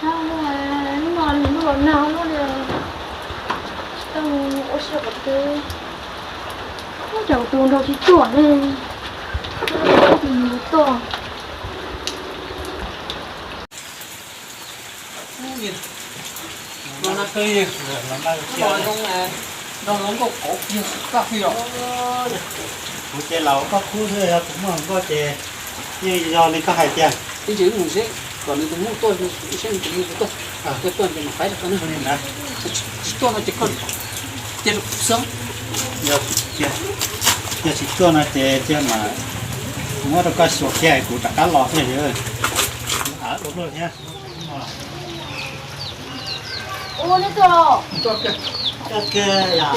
Hnub no nws muaj los nag luaj li, tsis tau ua si qhov twg. Ua cas tus nraug tsis tuaj ne? Tus nraug tuaj. Kuv ces laus koj kub xwb, yog kuv muaj hluas nkauj ces yeej yog li koj hais tiag. Ib ntsis mus seb kom nws tus muam tuaj, seb nws tus muam puas tuaj. Yog tuaj ces mam pab rau koj na. Tsis tuaj no ces koj cia rau kuv xwb. Yog tsis tuaj no ces cia mam muab rau koj xyuas kiag kuv rov qab los thiab. Ua li tuaj los. Koj kiag yom.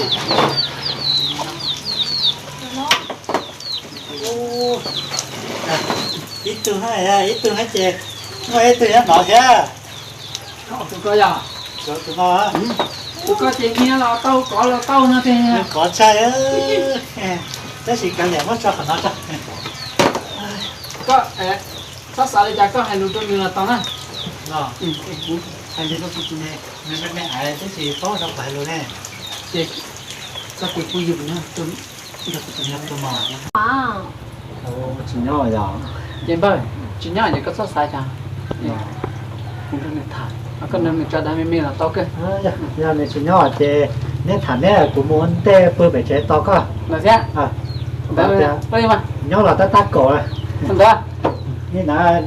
Ib tug, ib tug ces muaj ib tug nyob no thiab. Tus koj yog? Tus no. Tus koj ces niag los tau kov los tau no tiag. Kov tshaj, tab sis kav liam muab tso qhov no tso. Koj txhob xav li cas, koj hais lus rau nws los tau na. Hais li rau tus me me ais tab sis paub rau qhov hais lus ne. Ces koj tus phooj ywg no, tus niag tus mos. Tsis nyob yog? Ces npawg, tsis nyob ces koj txhob xav cas. Kuv nrog nws tham, koj nrog nws tso dag me me los tau kawg. Yog nws tsis nyob ces neb tham neb, kuv mus ua ntej pw pem tsev tos koj. Los thiab. Ntawd, nyob los tab tab kaum. Ntawd,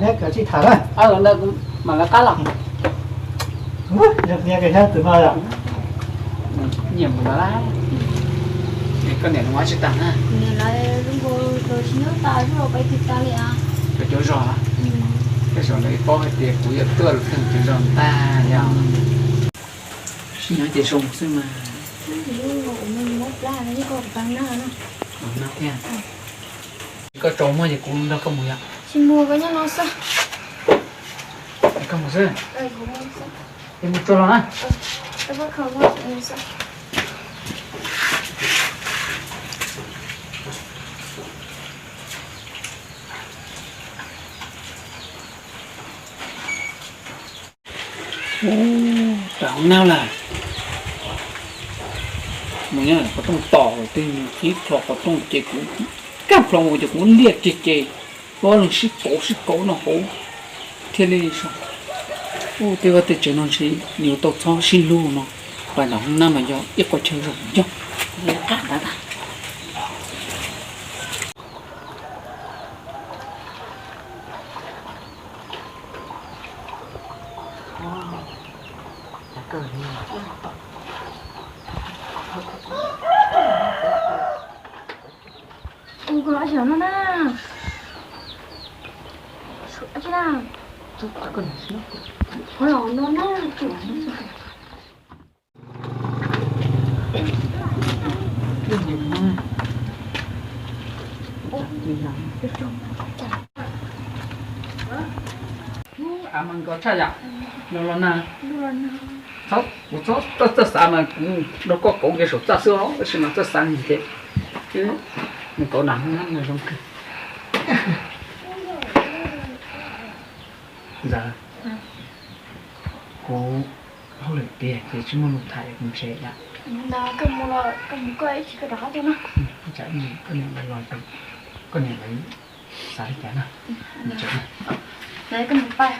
neb kav tsij tham na. Ntawd mam lawv qab los. Yog niag koj thiab tus no yog? Nyiam mus no lawm. Koj niam lawv tsis tas na. Niam lawv zoo nkaus tsis nyob tas, zoo nkaus pais twg tas li as. Cov cov zog, tej zaum lawv paub hais tias kuv yuav tuaj lawm cov zog ntag yog. Sib nyob ces zoo xwb mas. Muab plab no, koj tau na. Koj tsaus muag ces kuv nrog koj mus yom. Tsis mus, koj nyob no xwb. Koj mus xwb. Es mus tsuag los na. Ua, tas hauv nab lawm. Mus nyob qhov rooj tos, tej mus qhib plho qhov rooj ces kuv kaj plho mus ces kuv muab liaj ceg ces, ua leej sib kauv sib kauv no hauv thiaj li so. Ua, tej vaj tej tsev no ntshe yuav tau txhob sib hlub no. Pais nram hauv nab mas yog ib qho chaw zoo yog qab ntawd tag. Ua, koj los xyov no na. Suav tsis na. Qhov los no na. Av mas nkos tshaj yam. Los los nag. Kuv txhob txawj xav mas kuv nrog koj kauv kiag saum txaj xwb os, tab sis mas txawj xav nws ces nws kauv nram no zoo kawg. Ntxawm, kuv hauj lwm tiag ces tsis muaj lus tham, kuv ntshai yam. Koj mus los koj mus koj, ib tsam koj rov qab tuaj na. Ib tsam koj niam lawv los, koj niam lawv xav li cas na. Koj mus pab.